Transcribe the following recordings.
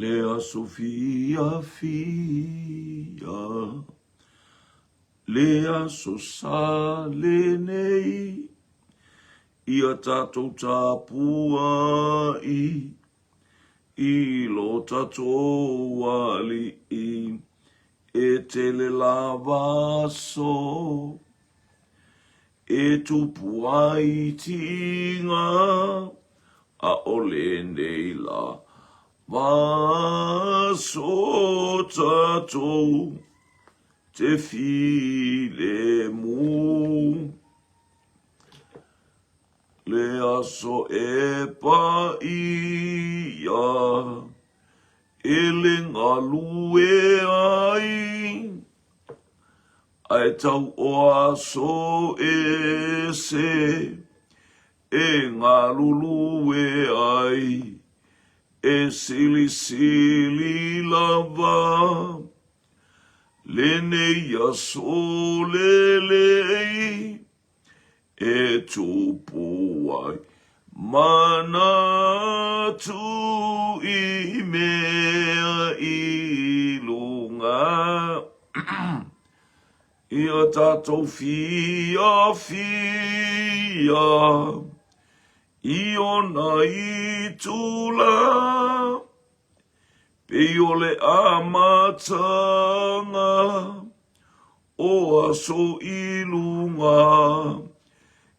Le aso fiafia, le aso sa lenei, ia tatou tapuai i lo tatou Alii, e tele lava aso e tupu ai tiga, ʻaʻole nei lava aso tatou te filemu. Le aso e paia e le galue ai, Ae tau o aso ese e galulue ai, e silisili lava lenei aso lelei e tupu ai manatu i mea i lunga ia tatou fiafia i ona itula pei o le amataga o aso i luga,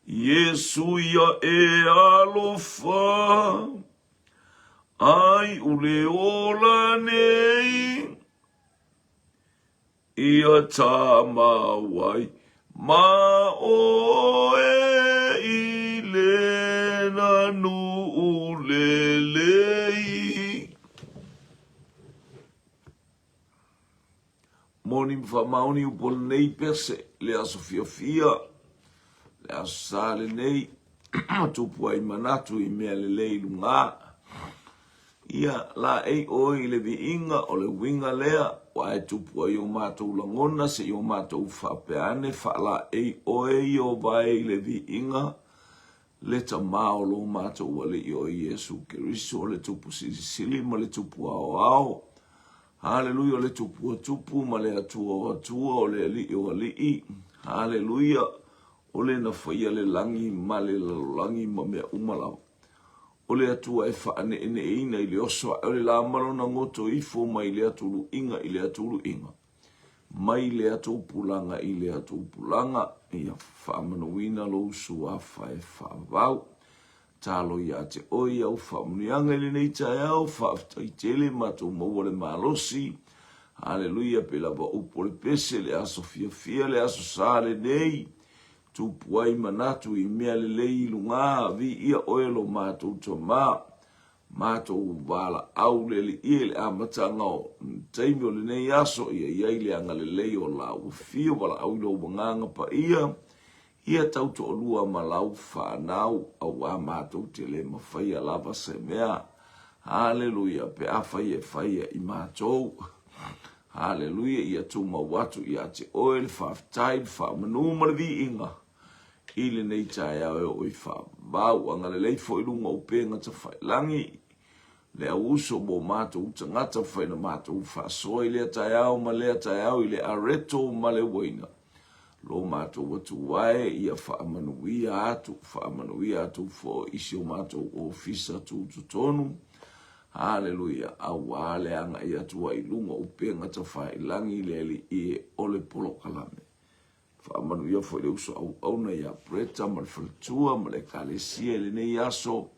Iesu ia e alofa, ai u le ola nei, ia tamau ai ma oe i lena nuu lelei. Moni ma faamaoni upu o lenei pese, le aso fiafia, le aso sa lenei, tupu ai manatu i mea lelei i luga. Ia, laei oe i le viiga o le uiga lea, ua e tupu ai o matou lagona se i o matou faapea ane, faalaei oe Ieova e i le viiga, le Tama o lo matou Alii o Iesu Keriso, o le Tupu Silisili ma le Tupu Aoao. Haleluia, o le Tupu o Tupu ma le Atua o Atua, o le Alii o Alii. Haleluia, o le na faia le lagi ma le lalolagi ma mea uma lava. O le Atua e faaneeneeina i le oso ae o le la ma lona goto ifo mai le atuluiga i le atuluiga, mai le atuupulaga i le atuupulaga, ia faamanuina lou suafa e faavavau. Talo ia te oe i au faamanuiaga i lenei taeao, faafetai tele matou maua le malosi. Haleluia, pe lava upu o le pese, le aso fiafia, le aso sa lenei. Tupu ai manatu i mea lelei i luga, viia oe lo matou Tama. Matou valaau le Alii i le amataga o taimi o lenei aso, ia i ai le agalelei o lau afio, valaau i lou Agaga Paia, Ia tau toalua ma lau fanau, auā matou te le mafaia lava se mea. Haleluia, pe afai e faia i matou. Haleluia, ia tumau atu ia te oe le faafetai, le faamanu ma le viiga i lenei taeao e oo i faavavau. Agalelei foi i luga o upega tafailagi, le au uso mo matou tagata, fai na matou faasoa i lea taeao ma lea taeao i le areto ma le uaina. Lo matou Atua e, ia faamanuia atu, faamanuia atu foi i si o matou ofisa tutotonu. Haleluia, auā le agai atu ai i luga o upega tafailagi le Alii e o le polokalame. Faamanuia foi le uso auauna ia Bretta ma le faletua ma le ekalesia i lenei aso.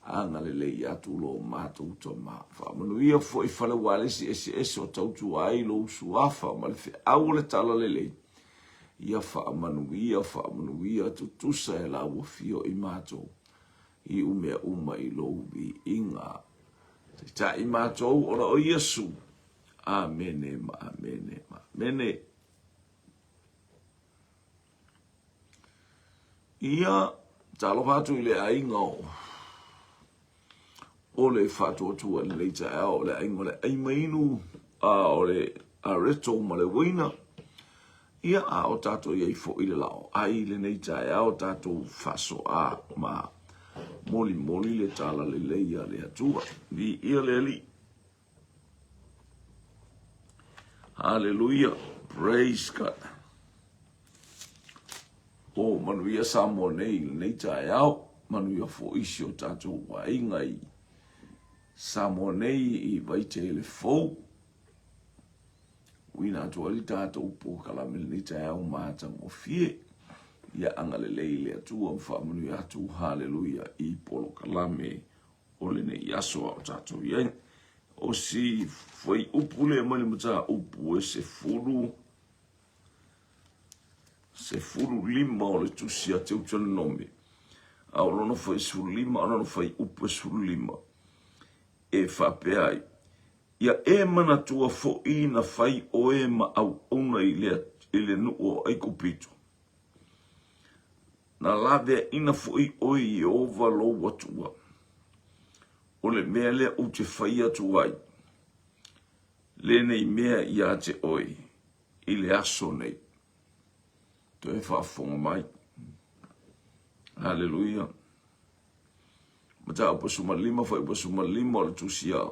Agalelei atu lo matou Tama. Faamanuia foi fale ualesi eseese o tautua ai lou suafa ma le feau o le talalelei. Ia faamanuia, faamanuia tutusa e la ua fio i matou i u mea uma i lou viiga. Taitai matou ona o Iesu. Amene ma amene ma amene. Ia, talofa atu i le aiga o o le faatuatua i lenei taeao, o le aiga o le Aimainu, a o le Areto ma le Uaina. Ia, a o tatou i ai foi i le lao ai i lenei taeao, tatou faasoa ma molimoli le talalelei a le Atua. Viia le Alii. Haleluia. Praise God. O manuia Samoa nei i lenei taeao, manuia foi si o tatou aiga i Samoa nei i Vaitele fou. Uina atu ai le tatou polokalame i lenei taeao matagofie. Ia agalelei le Atua ma faamanuia atu, haleluia, i polokalame o lenei aso a o tatou i ai. O si fuaiupu lea mai le mataupu e 15 o le tusi a Teutanome, a o lona foi 15, a o lona fuaiupu e 15, e faapea ai, Ia e manatua foi na fai oe ma auauna i le nuu o Aikupito, Na laveaina foi oe e Ieova lou Atua. O le mea lea ou te fai atu ai lenei mea ia te oe i le aso nei. Toe faafofoga mai. Haleluia. Mataupu 15, fuaiupu 15 o le tusi a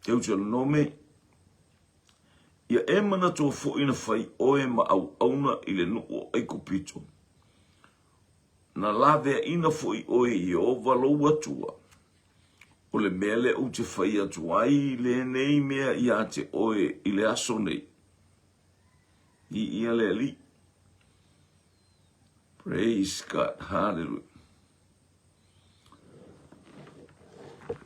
Deuteronome. Ia e manatua foi na fai oe ma auauna i le nuu o Aikupito, na laveaina foi oe e Ieova lou Atua. O le mea lea ou te fai atu ai lenei mea ia te oe i le aso nei. Viia le Alii. Praise God. Hallelujah.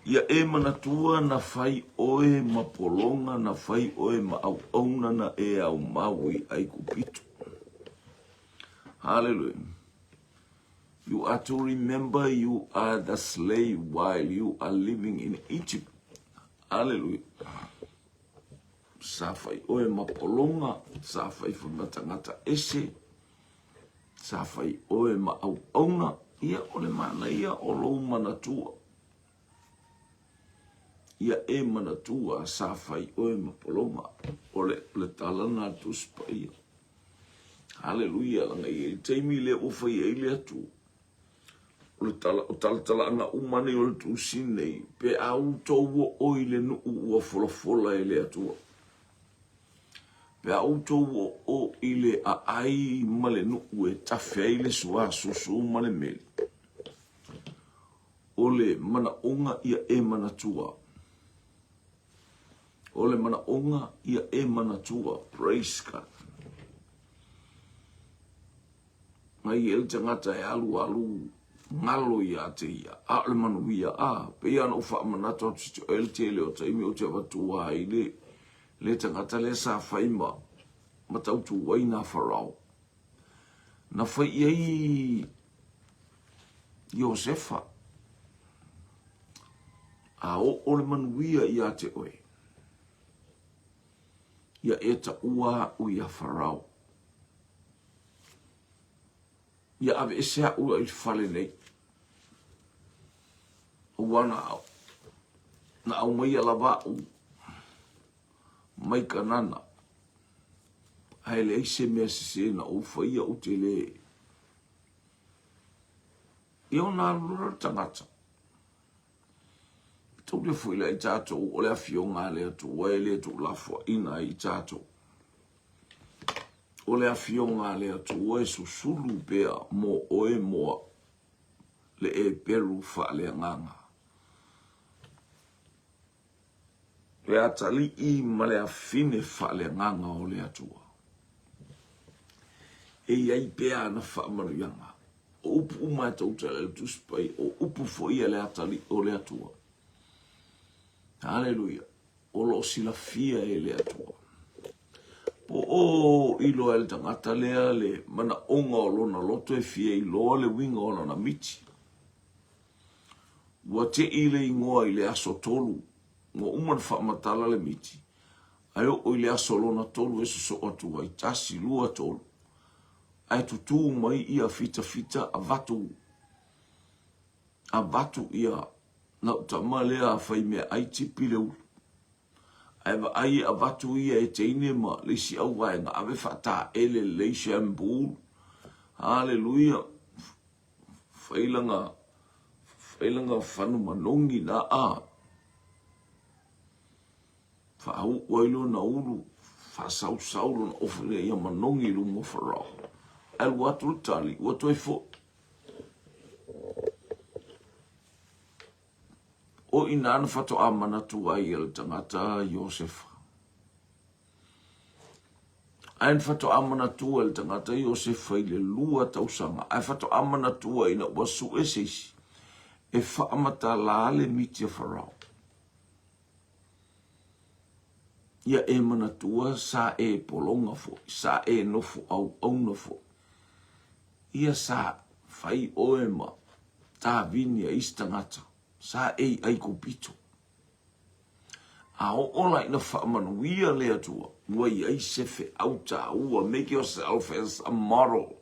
Ia e manatua na fai oe ma pologa, na fai oe ma auauna na e aumau i Aikupito. Hallelujah. You are to remember you are the slave while you are living in Egypt. Hallelujah. Sa fai oe ma pologa, sa fai foi ma tagata ese, sa fai oe ma auauna, ia o le manaia o lou manatua. Ia e manatua sa fai oe ma pologa, o le, o le tala lena a le Tusi Paia. Haleluia, laga e i ai le taimi lea ua fai ai le Atua. O le tala, o talatalaaga uma nei o le tusi nei, pe a outou oo i le nuu ua folafola e le Atua. Pe a outou oo i le aai ma le nuu e tafe ai le suasusu ma le meli, o le manaoga ia e manatua. O le manaoga ia e manatua. Praise God. Mai e le tagata e alualu galo ia te ia, a o le manuia, a, pei lava ona ou faamanatu atu i te oe le tele o taimi ou te avatua ai le, le tagata lea sa fai ma, ma tautu ai nā Farao. Na fai i ai Iosefa, a oo le manuia ia te oe, ia e taua aʻu iā Farao. Ia aveese aʻu i le fale nei. Ua na, na aumaia lava aʻu mai Kanana, ae leai se mea sesē na ou faia ou te lē. Ia ona alu loa le tagata. Taulia foi la i tatou o le afioga a le Atua e le tuulafoaina ai i tatou. O le afioga a le Atua e susulu pea mo oe mo au, le Eperu faaleagaga. Le atalii ma le afine faaleagaga o le Atua. E i ai pea ana faamanuiaga. O upu uma e tou te le Tusi Paia, o upu foi a le atalii o le Atua. Haleluia. O lo o silafia e le Atua. Po o iloa e le tagata lea le manaoga o lona loto e fia iloa le uiga o lana miti. Ua tei le igoa i le aso tolu, ua uma ona faamatala le miti, ae oo i le aso lona tolu e sosoo atu ai, tasi, lua, tolu, ae tutū mai ia fitafita avatu, avatu ia lau tama lea fai meaai tipi le ulu. Ae vaai e avatu ia e teine ma le isi auvaega ave faataele lelei shampoo. Haleluia. Fai lana, fai lana fanu manogi na a. Faauu ai lona ulu, faasausau lona ofu ina ia manogi i luma o Farao. Alu atu le tali, ua toe foi. O i ina na faatoa manatu ai e le tagata Iosefa. Ae na faatoa manatua e le tagata Iosefa i le 2 tausaga, ae faatoa manatua ina ua sue se isi e faamatala le miti a Farao. Ia e manatua sa e pologa foi, sa e nofo auauna foi. Ia sa fai oe ma tavini a isi tagata, sa e i Aikupito. A oo la ina faamanuia le Atua, ua i ai se feau taua, make yourself as a model,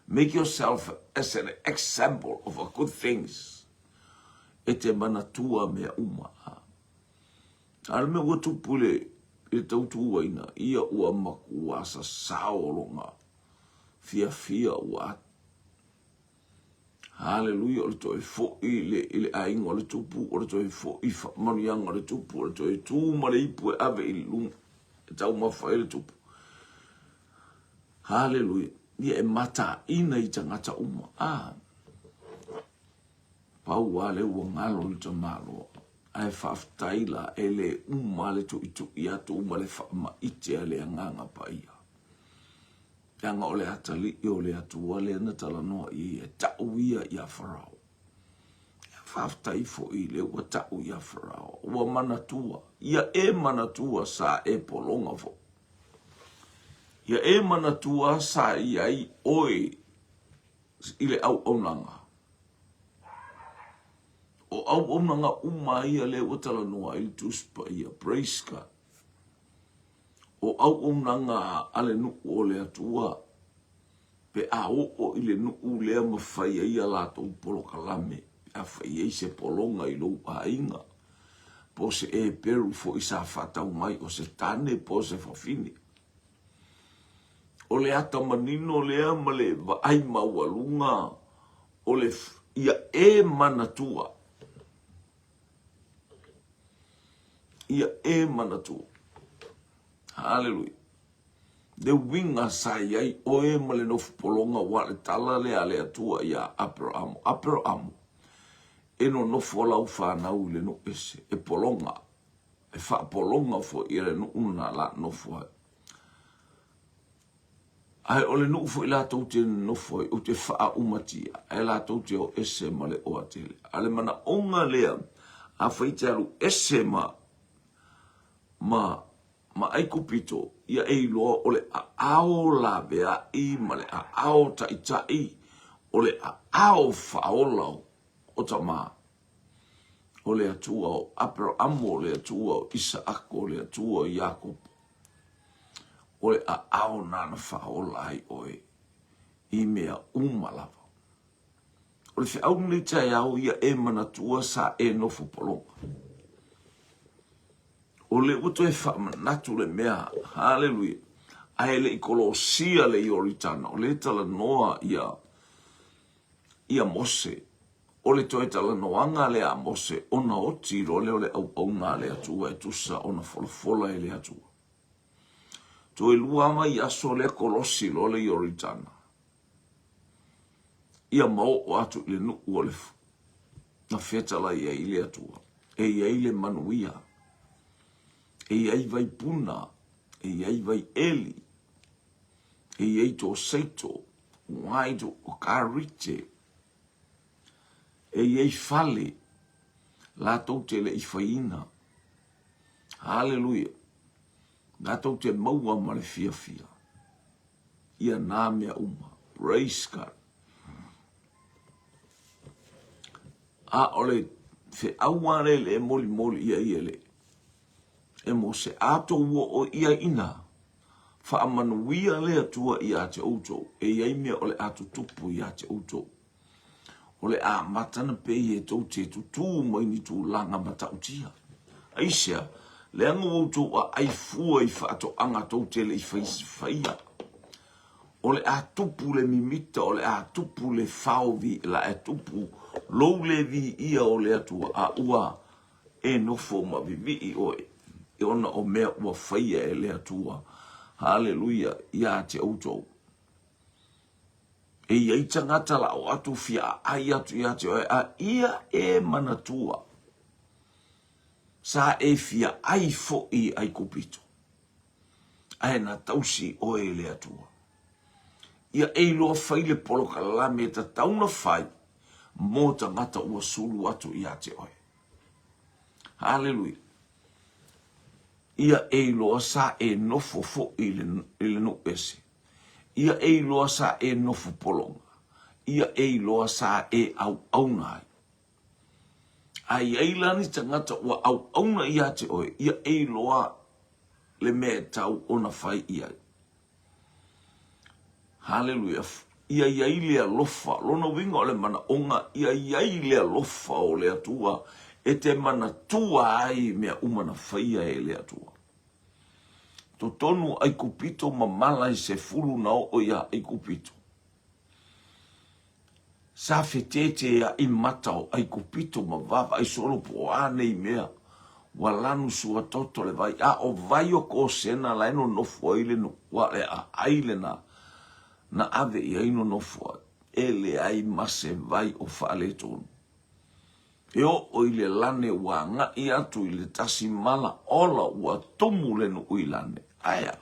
make yourself as an example of a good things. E te manatua mea uma. A o le mea ua tupu i le tautuaina, ia ua matua sasao lona fiafia ua Haleluia, o le toe foi i le, i le aiga o le tupu, o le toe foi i faamanuiaga o le tupu, o le toe tu ma le ipu e ave i luma, e taumafa ai le tupu. Haleluia. Ia e mataina i tagata uma. Ah, pau lava lea ua galo i le tamaloa. Ae faafetai la e le uma le tuitui atu ma le faamaite a le Agaga Paia. Leaga o le atalii o le Atua lea na talanoa i ai e tau ia iā Farao. Faafetai foi lea ua tau iā Farao. Ua manatua, ia e manatua sa e pologa foi. Ia e manatua sa i ai oe i le auaunaga. O auaunaga uma ia lea ua talanoa ai le Tusi Paia. Praise God. O auaunaga a le nuu o le Atua, pe a oo i le nuu lea ma fai ai a latou polokalame, pe a fai ai se pologa i lou aiga, po o se eperu foi sa faatau mai, o se tane po o se fafine. O le ata manino lea ma le vaai maualuga o le ia e manatua. Ia e manatua. Haleluia. Le uiga sa i ai oe ma le nofo pologa ua le tala lea a le Atua iā Aperamo. Aperamo, e nonofo lau fanau i le nuu ese, e pologa, e faapologa foi e le nuu na la nofo ai. Ae o le nuu foi latou te nonofo ai, ou te faaaumatia, ae latou te o ese ma le oa tele. A o le manaoga lea, afai e te alu ese ma, ma, ma Aikupito, ia e iloa o le aao laveai ma le aao taitai, o le aao faaola o tama, o le Atua o Aperamo, o le Atua o Isaako, o le Atua o Iakopo. O le aao nāna faaola ai ʻoe i mea uma lava. O le feau lenei taeao ia e manatua sa e nofo pologa. O lea ua toe faamanatu le mea, haleluia, ae le i kolosia le Ioritana, o lea e talanoa ia, ia Mose. O le toe talanoaga lea a Mose ona oti loa lea o le auauna a le Atua e tusa ona folafola e le Atua. Toe lua vaiaso lea kolosi loa le Ioritana. Ia ma oo atu i le nuu o le na fetalai ai le Atua. E i ai le manuia, e i ai vaipuna, e i ai vaieli, e i ai toseito, uaito o karite, E i ai fale latou te le i faiina. Haleluia! Latou te maua ma le fiafia ia nā mea uma. Praise God! A o le feau lava lea e molimoli ʻia ia le e Mose, a tou oo ia ina faamanuia le Atua iā te outou, e i ai mea o le a tutupu iā te outou. O le amata na pei e tou te tutū mai ni tulaga matautia. Aisea, leaga ua outou aai fua i faatoaga tou te le i faia. O le a tupu le mimita, o le a tupu le fao vi, la e tupu lou le viia o le Atua, a ua e nofo ma vivii oe. ona o mea ua faia e le Atua, haleluia, iā te outou. E i ai tagata la o atu fia aai atu iā te oe, a ia e manatua, sa e fia ai foʻi i Aikupito, ae na tausi oe e le Atua. Ia e iloa fai le polokalame e tatau na fai mo tagata ua sulu atu iā te oe. Haleluia. Ia e iloa sa e nofo foʻi i le, i le nuu ese. Ia e iloa sa e nofo pologa. Ia e iloa sa e auauna ai. A i ai la ni tagata ua auauna iā te oe, ia e iloa le mea e tau ona fai i ai. Haleluia. Ia i ai le alofa. Lona uiga o le manaoga, ia i ai le alofa o le Atua e te manatua ai mea uma na faia e le Atua. Totonu o Aikupito ma mala e sefulu na oo iā Aikupito. Sa feteteaʻi mata o ʻAikupito ma vaavaai solo po o a nei mea, ua lanu suatoto le vai, a ʻo vai o Kosena la e nonofo ai le nuu, ua le aʻai lena na ave i ai nonofo ai, e leai ma se vai o faaletonu. E oo i le lane ua agaʻi atu i le tasi mala ola ua tumu le nuu i lane. Aea!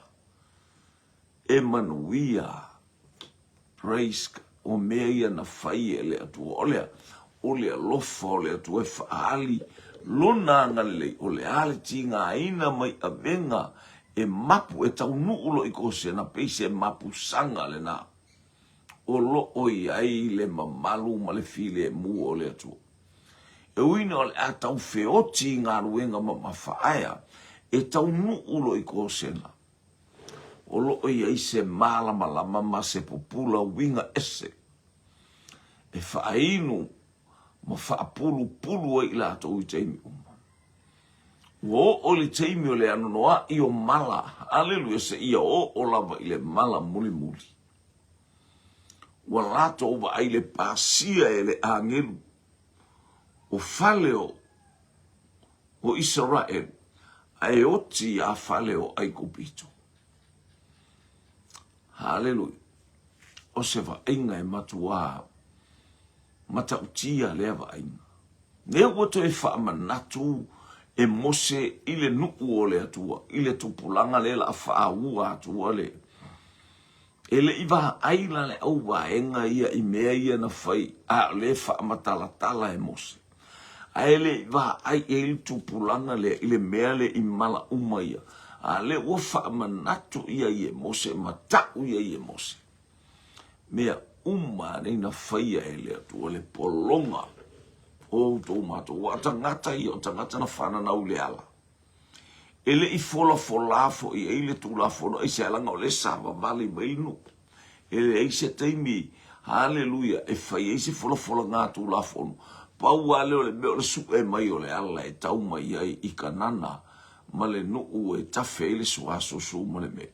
E manuia. Praise God. O mea ia na fai e le Atua. O le a? O le alofa o le Atua e faaali Lona agalelei, o le a le tigaina mai avega e mapu, e taunuu loa i Kosena, pei se mapusaga lena o lo o i ai le mamalu ma le filemu o le Atua. E ui ina o le a tau feoti i galuega mamafa, ae a? E taunuu loa i Kosena. O lo o i ai se mālamalama ma se pupula uiga ese e faainu ma faapulupulu ai i latou i taimi uma. Ua oo i le taimi o le anoanoai o mala, aleluia, seia oo lava i le mala mulimuli. Ua latou vaai le pasia e le agelu o fale o o Isaraelu, ae oti iā fale o ʻAikupito. Haleluia! O se vaaiga e matuā matautia lea vaaiga. Lea ua toe faamanatu e Mose i le nuu o le Atua, i le tupulaga lea la a faaua atua le E le i vaai la le auvaega ia i mea ia na fai, a o lea e faamatalatala e Mose. Ae le i vaai i ai le tupulaga lea i le mea lea i mala uma ia, a o lea ua faamanatu i ai e Mose ma tau i ai e Mose. Mea uma nei na faia e le Atua le pologa o outou matou. Ua o tagata ia, o tagata na fananau i le ala. E le i folafola foi i ai le Tulafono, aisea leaga o lea e savavali mai le nuu. E leai se taimi, haleluia, e fai ai se folafolaga Tulafono. Pau lava lea o le mea o le sue mai o le ala e tau mai ai i Kanana ma le nuu e tafe ai le suasusu ma le mea.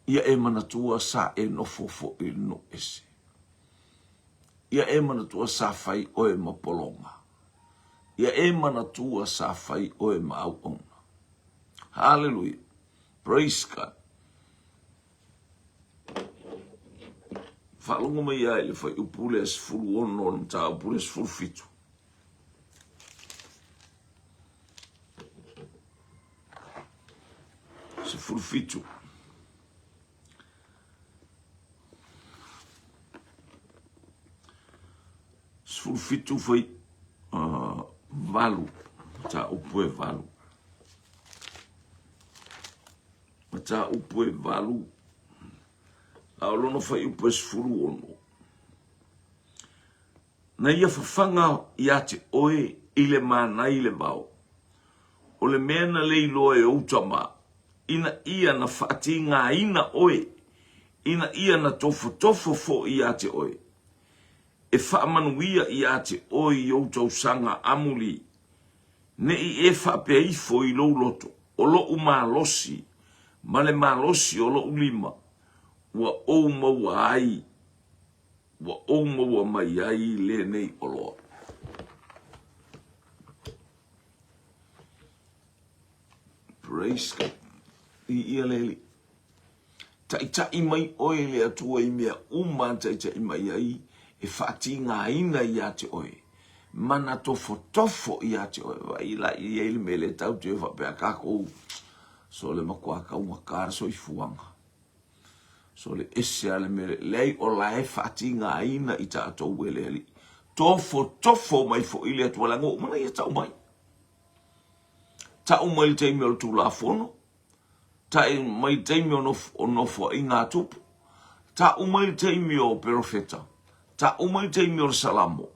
Ia e manatua sa e nofo foi i le nuu ese. Ia e manatua sa fai oe ma pologa. Ia e manatua sa fai oe ma auauna. Hallelujah. Praise God. Faalogo mai ia i le fuaiupu lea 16 o le mataupu lea 17. 17. 17 fai valu, mataupu e valu. Mataupu e valu, a o lona fuaiupu e 16. Na ia fafaga ia te oe i le mānai le vao, o le mea na le iloa e ou tama, ina ia na faatigaina oe, ina ia na tofotofo foi ia te oe, e faamanuia ia te oe i ou tausaga amuli, ne i e faapea ifo i lou loto, o loʻu malosi ma le malosi o loʻu lima, ua ou maua ai ua ou maua mai ai lenei oloa. Praise God. Viia le Alii. Taitai mai oe le Atua i mea uma taitai mai ai e faatigaina ia te oe, mana tofotofo ia te oe. Vaai la i ai le mea le tau te faapea kākou so le matua taugata le soifuaga. So le ese a le mea leai o la e faatigaina i tatou e le Alii. Tofotofo mai foi le Atua leaga ua uma ona ia tau mai. Tau mai le taimi o le Tulafono, tau mai le taimi o nofoaiga a Tupu, tau mai le taimi o Perofeta, tau mai le taimi o le Salamo.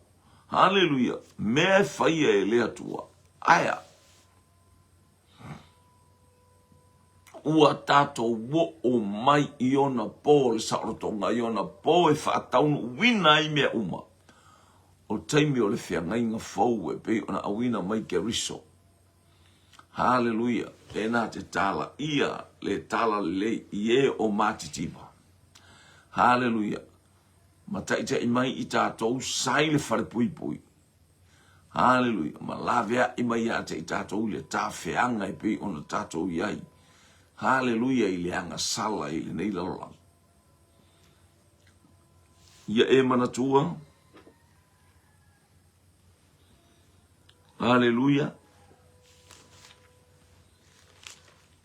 Haleluia! Mea e faia e le Atua. Aea! Ua tatou oo mai i ona po le saolotoga, i ona po e faataunuuina ai mea uma. O taimi o le feagaiga fou e pei ona auina mai Keriso. Haleluia! E na te tala ia le tala lelei i e o matitiva. Haleluia! Ma taitai mai i tatou sai le falepuipui. Haleluia! Ma laveai mai ia te i tatou i le tafeaga e pei ona tatou i ai. Haleluia! I le agasala i lenei lalolagi. Ia e manatua. Haleluia.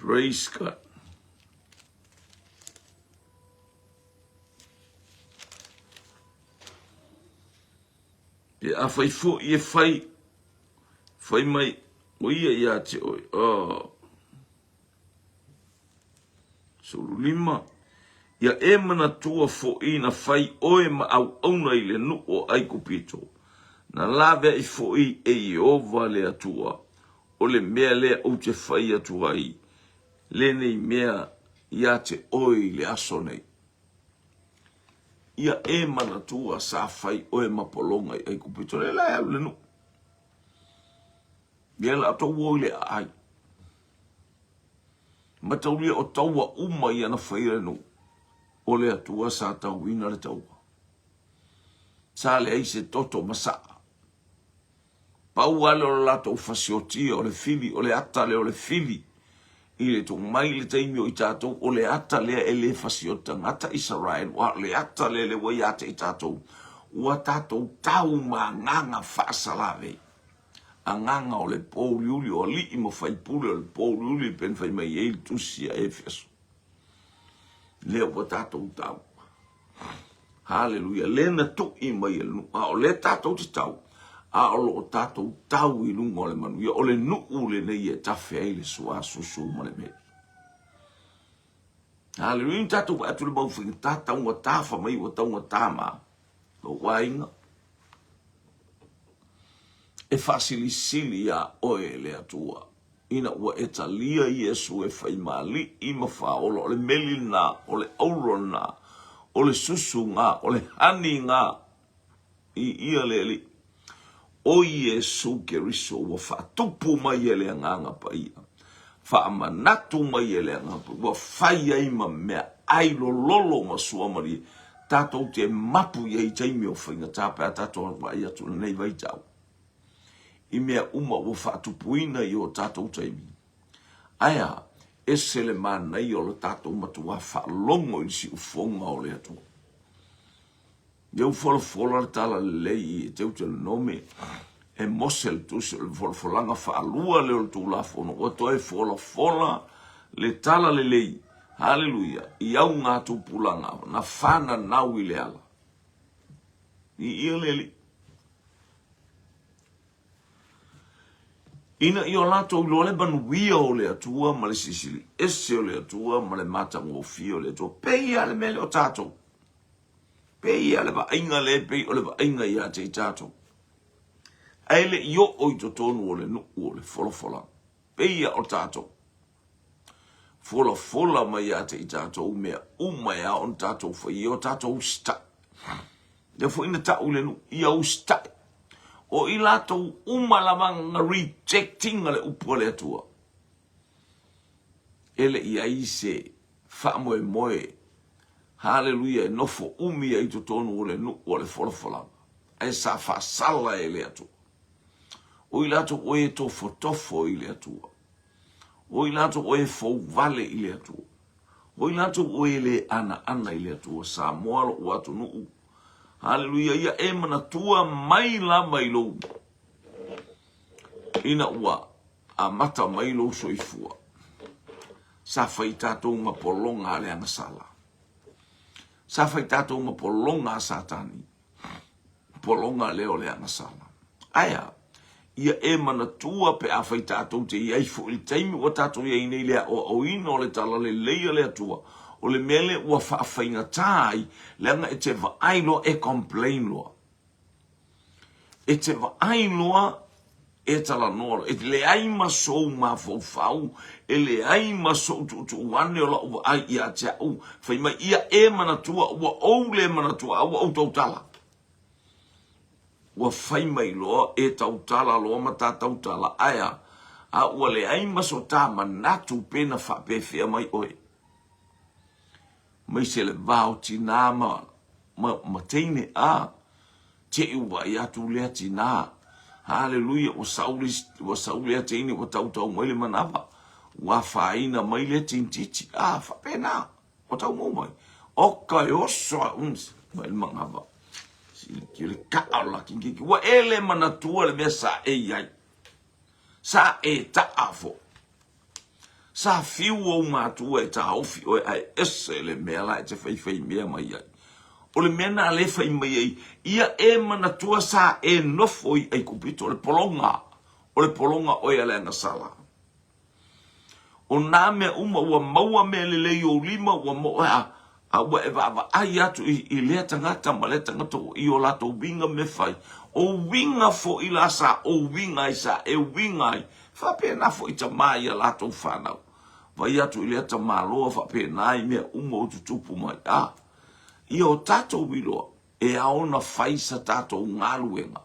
Praise God. Pe a fai foi e fai, fai mai, o ia ia te oe. Oh. 15, Ia e manatua foʻi na fai oe ma auauna i le nuu o Aikupito, na laveai foʻi e Ieova le Atua, o le mea lea ou te fai atu ai lenei mea ia te oe i le aso nei. Ia e manatua sa fai oe ma pologa i Aikupito, lea la e alu i le nuu. Lea la outou o i le aai. Mataulia o taua uma ia na faia le nuu, o le Atua sa tauina le taua. Sa leai se toto ma saa. Pau lava lea o le latou fasiotia o le fili, o le ata lea o le fili i le tuu mai le taimi o i tatou, o le ata lea e le fasioti tagata Isaraelu, a o le ata lea lea ua ia te i tatou, ua tatou tau ma agaga faasalavei. Agaga o le pōuliuli o alii ma faipule o le pōuliuli e pei ona fai mai ai le tusi a Efeso. Lea ua tatou tau. Haleluia. Lea na tui mai e le nuu, a o lea tatou te tau, a o lo o tatou tau i luga o le manuia. O le nuu lenei e tafe ai le suasusu ma le meli. Haleluia. Ina tatou vaai atu le mau faigata taugata fa mai ua taugata ma lou aiga. E faasilisili iā oe le Atua, ina ua e talia Iesu e fai ma Alii ma Faaola, o le meli lena, o le auro lena, o le susu na, o le hani na, i ia le Alii. O Iesu Keriso ua faatupu mai e le Agaga Paia, faamanatu mai e le Agaga Paia, ua fai ai ma mea ai lololo ma suamalie, tatou te mapu i ai i taimi o faigata pe a tatou vaai atu i lenei vaitau i mea uma ua faatupuina i o tatou taimi. Ae a, ese le manaia o le tatou matuā faalogo i le siufoga o le Atua. Lea ua folafola le tala lelei i Teuteronome e Mose le tusi o le folafolaga faalua lea o le Tulafono, ua toe folafola le tala lelei, haleluia, i augatupulaga na fananau i le ala. Viia le Alii. Ina ia o latou iloa le manuia o le Atua ma le silisili ese o le Atua ma le matagofie o le Atua. Pei lava le mea lea o tatou. Pei lava le vaaiga lea e pei o le vaaiga ia te i tatou. Ae le i oo i totonu o le nuu o le folafolaga. Pei lava o tatou. Folafola mai ia te i tatou mea uma e ao ona tatou faia, o tatou usitai. Lea foi na tau i le nuu, ia usitai. O i latou uma lava na reject ina le upu a le Atua. E le i ai se faamoemoe, haleluia, e nofo umi ai i totonu o le nuu o le folafolaga, ae sa faasala e le Atua. O i latou o e tofotofo i le Atua. O i latou o e fou vale i le Atua. O i latou o e le anaana i le Atua. Samoa lo'u atunuu. Haleluia, ia e manatua mai lava i lou ina ua amata mai lou soifua. Sa fai tatou ma pologa a le agasala. Sa fai tatou ma pologa a Satani. Pologa lea o le agasala. Ae a? Ia e manatua pe afai tatou te i ai foi i le taimi ua tatou i ai nei i le aoaoina o le talalelei a le Atua, o le mea lea ua faafaigata ai, leaga e te vaai loa e complain loa. E te vaai loa e talanoa loa. E leai ma sou mafaufau, e leai ma sou tuutuu ane o lau vaai ia te au, fai mai ia e manatua ua ou le manatua a ua ou tautala. Ua fai mai loa e tautala loa ma ta tautala, ae a? A ua leai ma so ta manatu pe na faapefea mai oe. Maise le va o tinā ma, ma, ma teine, a, te i ua vaai atu lea tinā. Haleluia, ua sau le, ua sau lea teine ua tautau mai le manava, ua afaina mai lea tinititi, a, faapena. Ua tau mau mai. Oka e oso a uns mai le manava. Siliki le kaa o la kingi. Ua e le manatua le mea sa e iai. Sa e taa fo. Sa fiu ou matua e taofi oe ae ese le mea la e te faifai mea mai ai. O le mea na le fai mai ai, ia e manatua sa e nofo i Aikupito, o le pologa, o le pologa oe a le agasala. O nā mea uma ua maua mea lelei i ou lima, ua maua, a, a ua e vaavaai atu i, i lea tagata ma lea tagata ua i o latou uiga mea fai. O uiga foʻi la sa ou uiga ai, sa e uiga ai, faapena foʻi tamā i a latou fanau. Vai atu i lea tamāloa faapena i mea uma ua tutupu mai. A, ia o tatou iloa, E ao ona fai sa tatou galuega.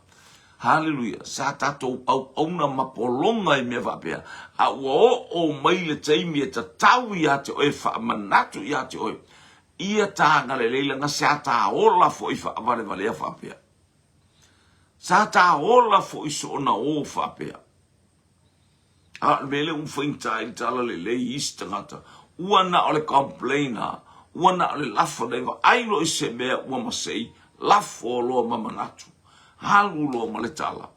Haleluia! Sa tatou auauna ma pologa i mea faapea, a ua oo mai le taimi e tatau ia te oe, faamanatu ia te oe, ia ta agalelei leaga sa ta ola foi faavalevalea faapea. Sa ta ola foi soona o faapea. A o le mea lea ua faigata ai le tala lelei i isi tagata, ua na o le complain a, ua na o le lafo nei vaai loa i se mea ua masei, lafo loa ma manatu, alu loa ma le tala.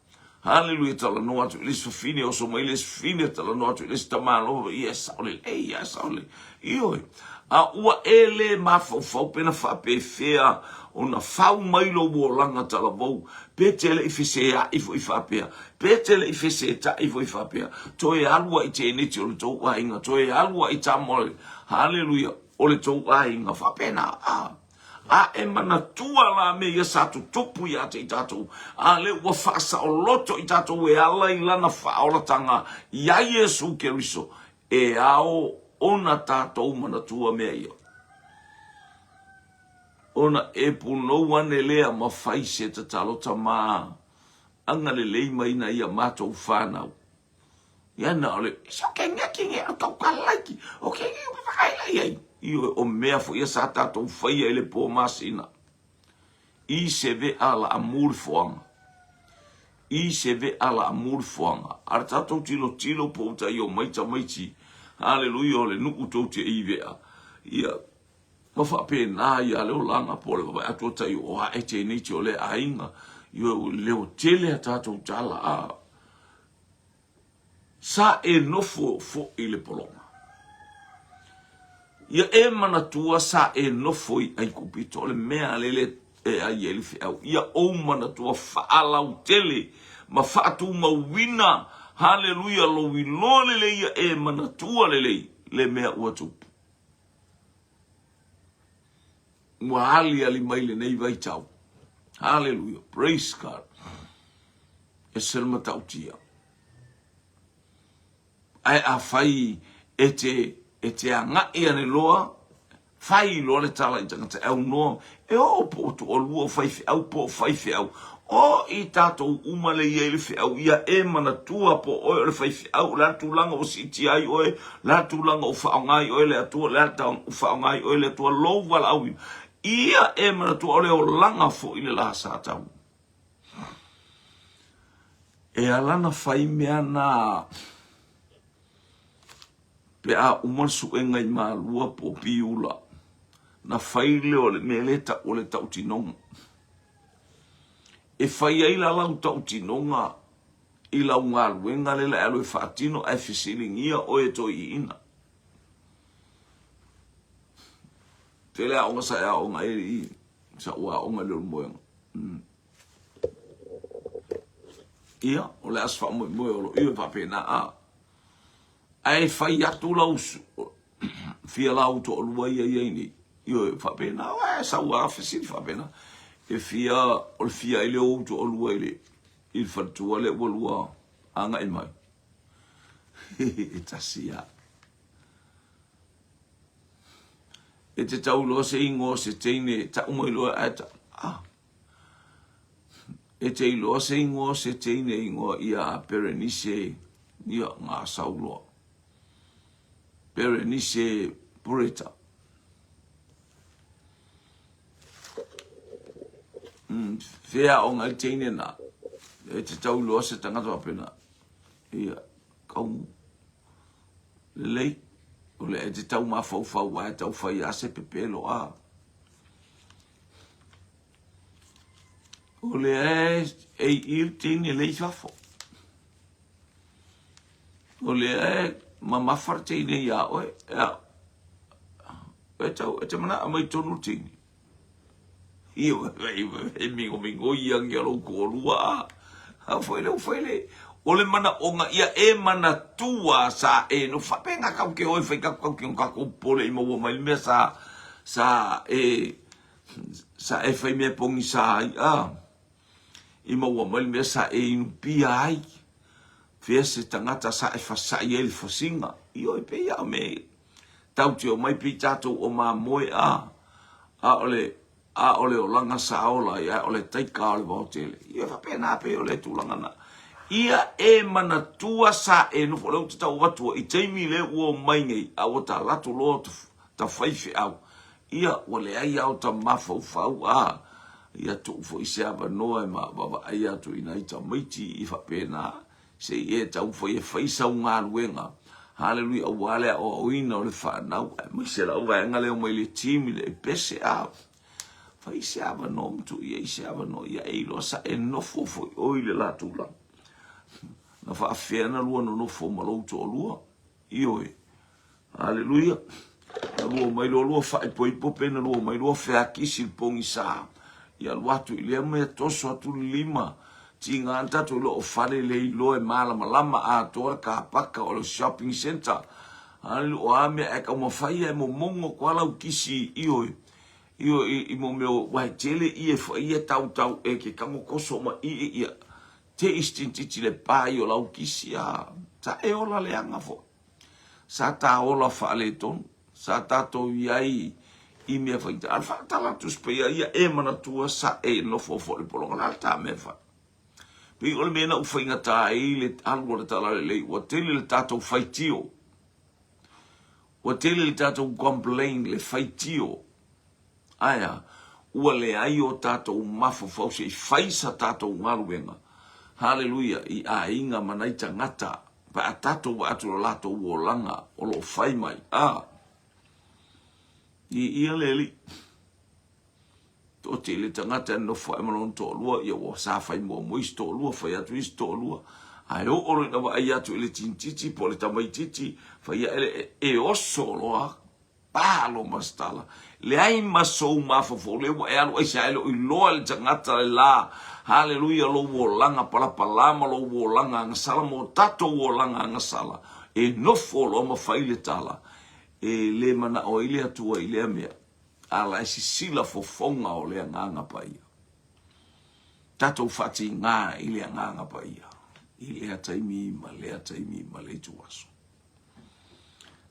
Haleluia, talanoa atu i le isi fafine, oso mai le isi fafine, talanoa atu i le isi tamaloa, ia e sao lelei, ia e sao lelei. Ioe, a ua e le mafaufau pe na faapefea ona fau mai lou olaga talavou, pe te le i feseai foi faapea, pe te le i fesetaʻi foi faapea, toe alu ai teneti o le tou aiga, toe alu ai tama o le, haleluia, o le tou aiga, faapena, a. A e manatua la mea ia sa tutupu ia te i tatou, a lea ua faasaoloto i tatou e ala i lana faaolatanga iā Iesu Keriso, E ao ona tatou manatua mea ia. Ona e punou ane lea ma fai se tatalo tamā agalelei mai na ia matou whanau. Ia na o le, so ke nge ki nge o tau ka laiki, o ke nge o whakaela i ai. I o mea fo ia sa tatou whaia i le pō masina. I se vea la a muli foanga. I se vea la a muli foanga. A tatou tilo tilo po uta i o mai tamaiti. Haleluia o le nuu tou te i vea. Ia, ma faapena ia le olaga po o le vaavaai atu o tai o ae tenei te o le aiga. Ioe, ua leo tele a tatou tala a. Sa e nofo foʻi le pologa. Ia e manatua sa e nofo i Aikupito, o le mea lele e ai ai le feau. Ia ou manatua faalautele ma faatumauina, haleluia, lou iloa lelei ia e manatua lelei le mea ua tupu. Ua aliali mai lenei vaitau. Haleluia, praise God. Ese le matautia. Ae afai e te, e te agai ane loa, fai loa le tala i tagata e aunoa, e oo po o toalua o faifeau po o faifeau. O i tatou uma le i ai le feau ia e manatua po o oe o le faifeau, o le a le tulaga ua siitia ai oe, o le a le tulaga ua faaaoga ai oe le Atua, o le a le ua faaaoga ai oe le Atua lou valaauina. Ia e manatua o le olaga foi le la sa tau. E ala na fai mea na. Pe a uma le suega i Malua po o Piula, na fai lea o le mea lea e tau o le tautinoga. E fai ai la lau tautinoga i lau galuega lea o le a e alu e faatino ae fesiligia oe e toeaiina. Tele aoga sa e aoga ai i sa'u aoga i Leulumoega. Ia, o le a se faamoemoe o lo o faapena a. Ae fai atu lau fia lau toalua ia i ai nei. Ioe, faapena, ae sau a fesili faapena. E fia, o le fia ai lea o ou toalua i le, i le faletua lea ua lua agai mai. E tasi lava. E te tau loa se ingoa o se teine, tau mai loa ae ta, ah. E te iloa se ingoa o se teine ingoa ia Berenice, ia ngā sau loa. Berenice Bureta. Fea o ngai teine na. E te tau iloa se tangata wapena. Ia, kau lelei. O le e te tau mafaufau ae tau whai a se pepelo a. O le e i le teine le i fafo. O lea e mamafa le teine iā oe, ea, e tau, e te manaʻo mai tonu le teine. Ia, e migomigoi angia lou toalua a. A foi le ufai le, o le manaʻoga ia e manatua sa e no faapena kau ke oe fai kau kau ke kakou pole i maua mai le mea sa sa e sa e fai mea pogisa ai a. I maua mai le mea sa e inupia ai, fea se tagata sa e fasaʻi ai le fasiga. Ioe, pei lava o mea ia. Tatou te omai pei tatou o mamoe a, a o le, a o le olaga sa ola ai, a o le taika o le vaotele. Ia faapena pei o le tulaga na. Ia e manatua sa e nofo, o lea ou te tau avatua i taimi lea ua omai nei, a ua ta alu atu loa ta faifeau, Ia, ua leai lava o ta mafaufau, a, ia tuu foi se avanoa e vaavaai atu i nai tamaiti i faapena, se i e taumafai e fai sau galuega, haleluia, aua le aoaoina o le fanau, aemaise lau vaega lea omai le team i le Epese, a, fai se avanoa ma tuu i ai se avanoa, ia e iloa sa e nofo foi oe i le la tulaga. Na faafefea na lua nonofo ma lou toalua? Ioe. Aleluia. Na lua mai loa lua faaipoipo pe na lua mai loa feakisi le pogisa. Ia alu atu i lea mea toso atu le lima. Tiga ana tatou iloa o fale le iloa e malamalama atoa le kapaka o le shopping centre. Aleluia. O a mea ae taumafai e momono atu lava lau kisi ioe. Ioe i mo mea ua e tele ie fai ia tautau e ke tago toso ma ie ia. Te i sitintiti le pa i o lau kisi a sa e ola leaga foi. Sa ta ola faaletonu, sa tatou i ai i mea faigata. A o le faatala atu se paia ia e manatua sa e nofo foi i le pologa, o le a le ta mea e fai? Pei o le mea na ou faigata ai le alu o le Talalelei, ua tele le tatou faitio. Ua tele le tatou complain, le faitio. Ae a? Ua leai o tatou mafaufau se i fai sa tatou galuega, haleluia, i aiga ma nai tagata pe a tatou vaai atu i lo latou olaga o lo o fai mai. A! I ia le Alii. Toatele tagata e nofo ae ma lona toalua, ia ua sa fai muamua isi toalua, fai atu isi toalua, ae oo loa ina vaai atu i le tinititi po o le tamaititi, fai ae le, e oso loa Pa lo masitala. Leai ma sou mafaufau lea ua e alu aisea e le o iloa e le tagata le la. Haleluia lou olaga palapala ma lou olaga agasala ma o tatou olaga agasala e nofo loa ma fai le tala. E le manao ai le Atua i lea mea, a la e sisila fofoga o le Agaga Paia. Tatou faatiga i le Agaga Paia i lea taimi ma lea taimi ma le ituaso.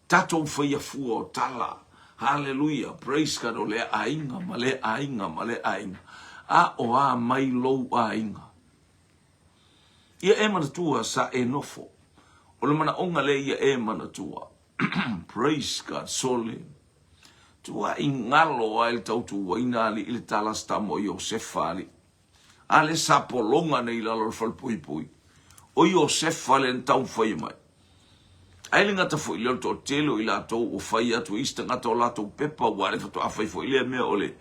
Tatou faia fua o tala. Haleluia, praise God, o lea aiga ma lea aiga ma lea aiga. A o a mai lou aiga? Ia e manatua sa e nofo. O le manaʻoga lea ia e manatua. Praise God, sole. Tuaʻi galo ai le tautuaina alii le tala se tama o Iosefa alii. A le sapologa nei i lalo o le falepuipui. O Iosefa lea na taumafai mai. Ae le gata foi i lea o le toatele o i latou ua fai atu e isi tagata o latou pepa, ua le faatoa fai foi lea mea o le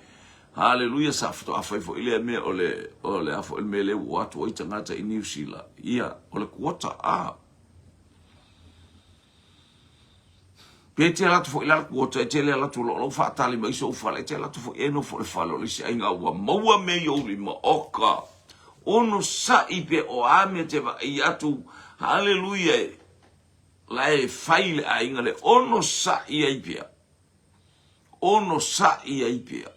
Haleluia, sa faatoa fai foi lea mea o le, o le a foi le mea lea ua o atu ai tagata i Niu Sila, ia, o le kuota, a. Pe e te alu atu foi la le kuota, e te le alu atu loa lau faatali mai sou fale, e te alu atu foi e nofo i le fale o le isi aiga ua maua mea i ou lima, oka, onosai pe o a mea e te vaai atu, haleluia, la e fai le aiga le onosai ai pea. Onosai ai pea.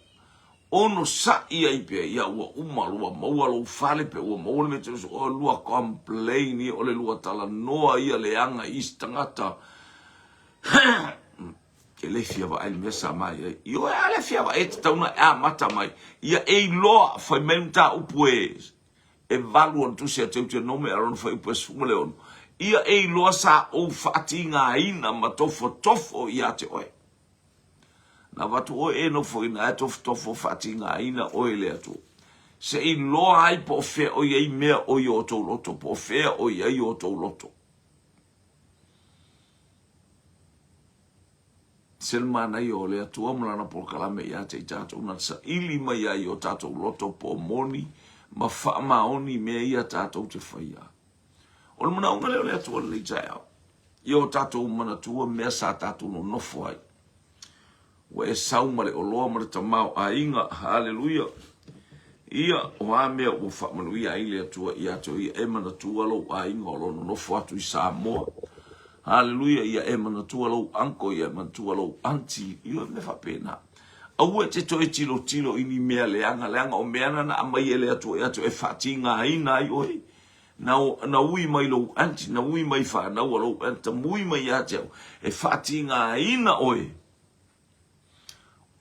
Onosai ai pea. Ia ua uma ua maua lou fale pe ua maua le mea te o lua complain ia o le lua talanoa ia leaga i isi tagata. E le fia vaai le mea sa mai ai. Ioe a le fia vaai e tatau ona e amata mai. Ia e iloa fai mai le mataupu e e valu ona tusi a Teutenome a lona fuaiupu e 16, ia e iloa sa ou faatigaina ma tofotofo ia te oe. Na avatu oe e nofo ina ae tofotofo faatigaina oe e le Atua. Se i iloa ai po o fea o i ai mea o i o tou loto, po o fea o i ai o tou loto. Se le manaia o le Atua ma Lana polokalame ia te i tatou na saili mai ai i o tatou loto po o moni ma faamaoni mea ia tatou te faia. O le manaoga lea o le Atua lenei taeao, ia o tatou manatua mea sa tatou nonofo ai. Ua e sau ma le oloa ma le tamaoaiga, haleluia. Ia, o a mea ua faamanuia ai le Atua ia te oe, ia e manatua lou aiga o lo o nonofo atu i Samoa. Haleluia, ia e manatua lou uncle, ia e manatua lou aunty, ia mea faapena. Aua e te toe tilotilo i ni mea leaga, leaga o mea na na aumai e le Atua ia te oe e faatigaina ai oe. Na, na ui mai lou aunty, na ui mai fanau a lou aunty, na ui mai ia te au, e faatigaina oe.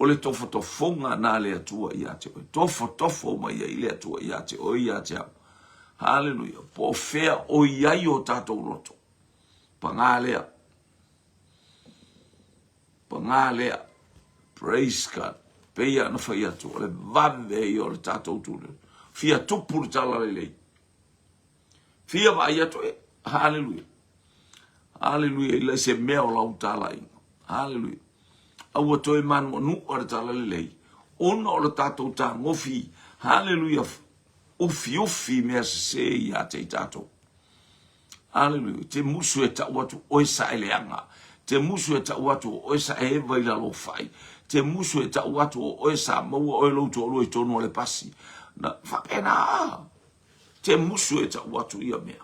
O le tofotofoga na le Atua ia te oe. Tofotofo mai ai le Atua ia te oe ia te au. Haleluia. Po o fea o i ai o tatou loto. Pagā lea. Pagā lea. Praise God. Peia na fai atu, o le vave ia o le tatou tule. Fia tupu le tala lelei. Fia vaai atu e. Haleluia. Haleluia. I le se mea o lau talaiga. Haleluia. Aua toe manuanua le tala lelei. Ona o le tatou tagofi. Haleluia. Ufiufi mea sese ia te i tatou. Haleluia. Te musu e tau atu oe sa e leaga. Te musu e tau atu o oe sa e ewa i lalo fai. Te musu e tau atu o oe sa maua oe lou toalua i tonu o le pasi. Na, faapena. Te musu e tau atu ia mea.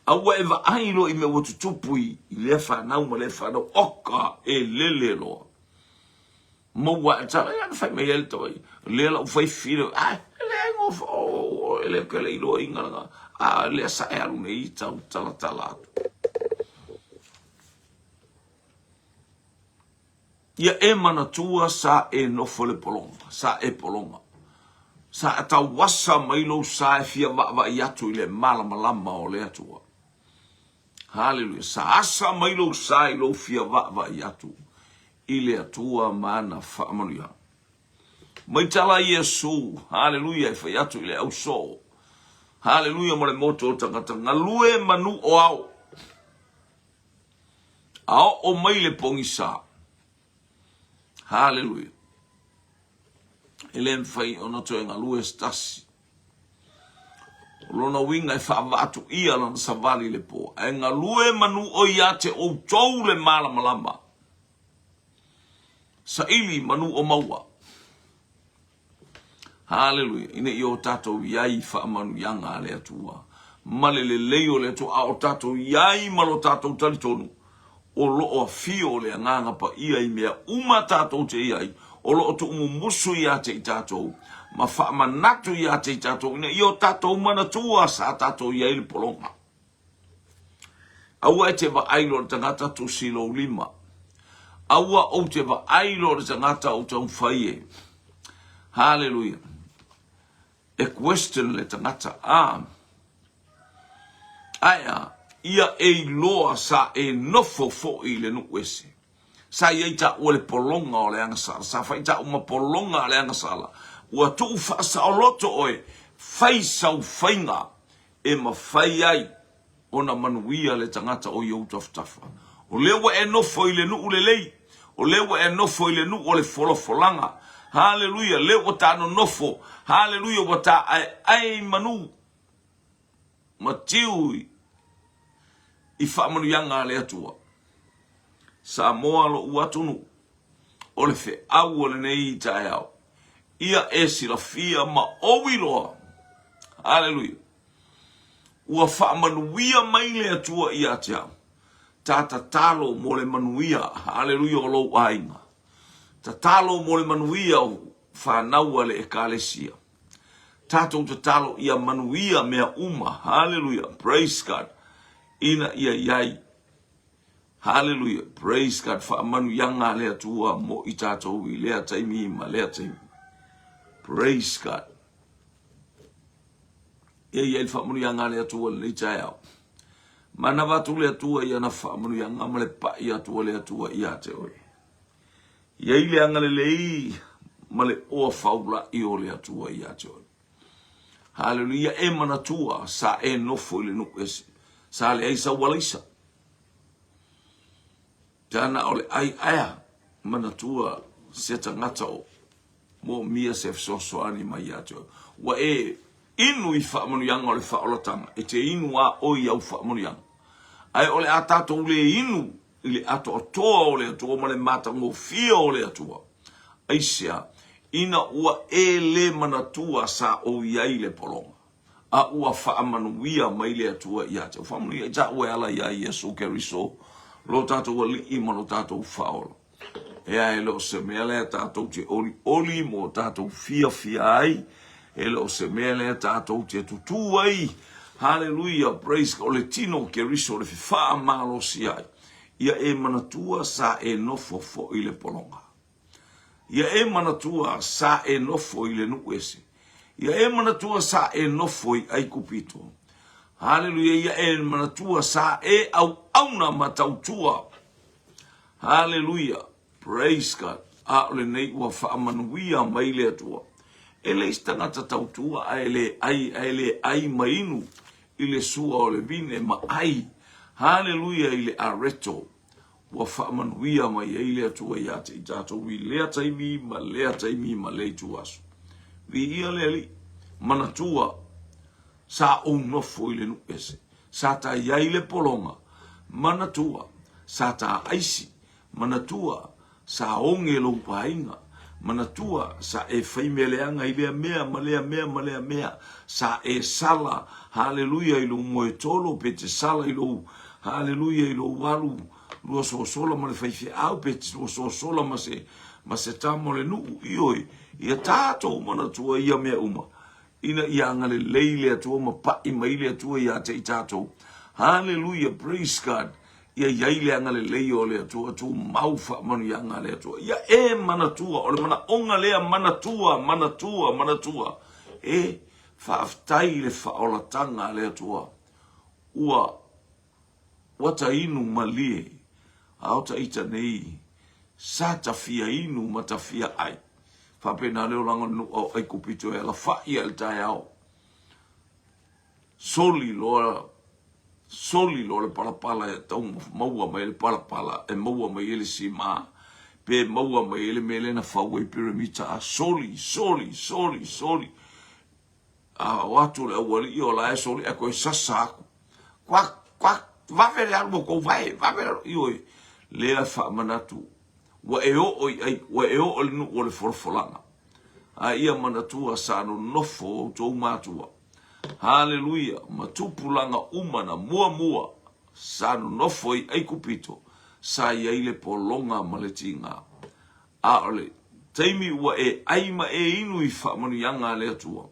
A ua e vaai loa i mea ua tutupu i lea fanau ma lea fanau, oka e lele loa. Maua e tala, ia na fai mai ai le tawai, lea lau fai filo, a, e leai ngofa, o, e le kele iloa i ngalaga, a, lea sa e alu nei tau tala tala atu. Ia e manatua sa e nofo le pologa, sa e pologa. Sa e tauasa mai lou sa e fia vaavaai atu i le malamalama o le Atua. Haleluia. Sa asa mai lou sa i lou fia vaavaai atu i le Atua ma ana faamanuiaga. Mai tala Iesu, haleluia, e fai atu i le ausoo. Haleluia mo le moto o tagata galue manu o ao. A oo mai le pogisa. Haleluia. E le mafai ona toe galue se tasi. O lona uiga e faavaatu ia lana savali i le po, ae galue manu o ia te outou le malamalama. Saili manu o maua. Haleluia. Ina ia o tatou i ai i faamanuiaga a le Atua ma le lelei o le Atua, a o tatou i ai ma lo tatou talitonu, o lo o afio le Agaga Paia i mea uma tatou te i ai, o lo o tuumumusu ia te i tatou, ma faamanatu ia te i tatou, ina ia o tatou manatua sa tatou i ai le pologa. Aua e te vaai loa le tagata tusi lou lima. Aua ou te vaai loa le tagata ou taumafai e. Haleluia. E question le tagata. Ah. Ae a, ia e iloa sa e nofo foi i le nuu ese. Sa i ai taua le pologa o le agasala. Sa fai taua ma pologa a le agasala. Ua tuu faasaoloto oe, fai sau faiga e mafai ai ona manuia le tagata o i ou tafatafa. O lea ua e nofo i le nuu lelei, o lea ua e nofo i le nuu o le folafolaga. Haleluia! Lea ua ta nonofo, haleluia, ua ta aeae i manu ma tiu i faamanuiaga a le Atua. Samoa lo'u atunuu, o le feau o lenei taeao, ia e silafia ma ou iloa, haleluia, ua faamanuia mai le Atua ia te au. Ta tatalo mo le manuia, haleluia, o lou aiga. Tatalo mo le manuia o fanau a le Ekalesia. Tatou tatalo ia manuia mea uma, haleluia, praise God, ina ia i ai Haleluia, praise God, faamanuiaga a le Atua mo i tatou i lea taimi ma lea taimi. Praise God. Ia i ai le faamanuiaga a le Atua i lenei taeao. Manava atu le Atua i ana faamanuiaga ma le pai atu a le Atua ia te oe. Ia i le agalelei ma le oa faulai o le Atua ia te oe. Haleluia, e manatua sa e nofo i le nuu ese. Sa leai sau alaisa. Tana o le ai aea manatua se tagata o moomia se fesoasoani mai ia te oe. Ua e inu i faamanuiaga o le faaolatanga, e te inu a oe i au faamanuiaga. Ae o le a tatou le inu i le atoatoa o le Atua ma le matagofie o le Atua. Aisea? Ina ua e le manatua sa ou i ai le pologa, a ua faamanuia mai le Atua ia te oe. Faamanuia i taua e ala iā Iesu Keriso, lo tatou Alii ma lo tatou Faaola. Ea e le o se mea lea tatou te olioli mo tatou fiafia ai, e le o se mea lea tatou te tutū ai. Haleluia, praise God, o le tino o Keriso le fefaamalosi ai. Ia e manatua sa e nofo foi i le pologa. Ia e manatua sa e nofo i le nuu ese. Ia e manatua sa e nofo i Aikupito. Haleluia, ia e manatua sa e auauna ma tautua. Haleluia! Praise God! A o lenei ua faamanuia mai le Atua. E leai se tagata tautua ae le ai, ae le ai ma inu i le sua o le vine ma ai. Haleluia i le areto ua faamanuia mai ai le Atua ia te i tatou i lea taimi ma lea taimi ma lea ituaso. Viia le Alii. Manatua, sa ou nofo i le nuu ese. Sa ta i ai le pologa, manatua, sa ta aisi, manatua, sa oge lou aiga, manatua, sa e fai mea leaga i lea mea ma lea mea ma lea mea, sa e sala, haleluia, i lou moetolo, pe te sala i lou, haleluia, i lou alu luasoasola ma le faifeau, pe te luasoasola ma se, ma se tama o le nuu, ioe, ia tatou manatua ia mea uma. Ina ia agalelei le Atua ma paʻi mai le Atua ia te i tatou. Haleluia, praise God. Ia i ai le agalelei o le Atua, tumau faamanuiaga a le Atua. Ia e manatua, o le manaoga lea, manatua, manatua, manatua. E faafetai i le faaolataga a le Atua. Ua Ua ta inu malie, a o ta ita nei, sa ta fia inu ma ta fia ai. Faapena le olaga o le nuu o Aikupito e alafaʻi a i le taeao. Soli loa, soli loa le palapala e tau maua mai le palapala e maua mai ai le sima, pe maua mai ai le mea lea na fau ai piramita, a soli, soli, soli, soli. A o atu le aualii o la e soli ae toe sasa atu. Kuak, kuak, vave le alu ma tou vae, vave le alu. Ioe, lea faamanatu, ua e oo i ai, ua e oo i le nuu o le folafolaga. A ia manatua sa nonofo outou matua. Haleluia, ma tupulaga uma na muamua sa nonofo i Aikupito, sa i ai le pologa ma le tiga. A o le taimi ua e ʻai ma e inu i faamanuiaga a le Atua,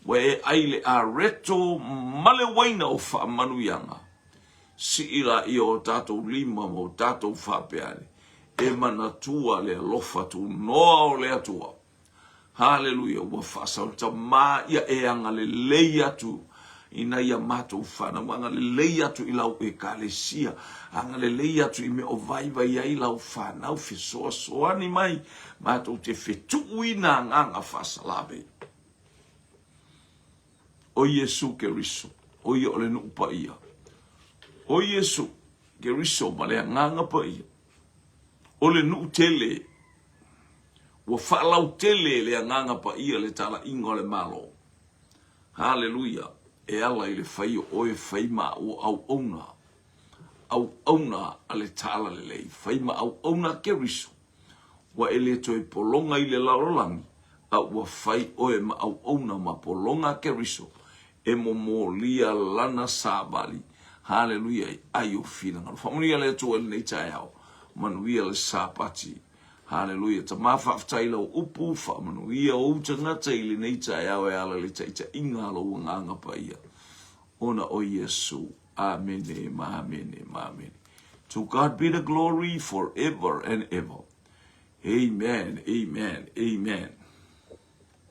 ua e ʻai le areto ma le uaina o faamanuiaga, sii laia o tatou lima ma o tatou faapea ane, e manatua le alofa tunoa o le Atua. Haleluia, ua faasaotamā ia e agalelei atu ina ia matou fanau, agalelei atu i lau ekalesia, agalelei atu i mea o vaivai ai lau fanau, fesoasoani mai matou te fetuuina agaga faasalave. O Iesu Keriso, o ia o le nuu paia. O Iesu Keriso ma le Agaga Paia, o le nuu tele, ua faalautele e le Agaga Paia le talaiga o le Malo. Haleluia! E ala i le fai o oe fai ma auauna, auauna a le Talalelei, fai ma auauna a Keriso. Ua e le toe pologa i le lalolagi, a ua fai oe ma auauna ma pologa a Keriso e momolia lana savali. Haleluia i ai o finagalo. Faamanuia le Atua i lenei taeao. Manuia le Sapati. Haleluia. Tama faafetai i lau upu, faamanuia ou tagata i lenei taeao e ala i le taitaiga a lou Agaga Paia. Ona o Iesu. Amene ma amene ma amene. To God be the glory forever and ever. Amen, amen, amen.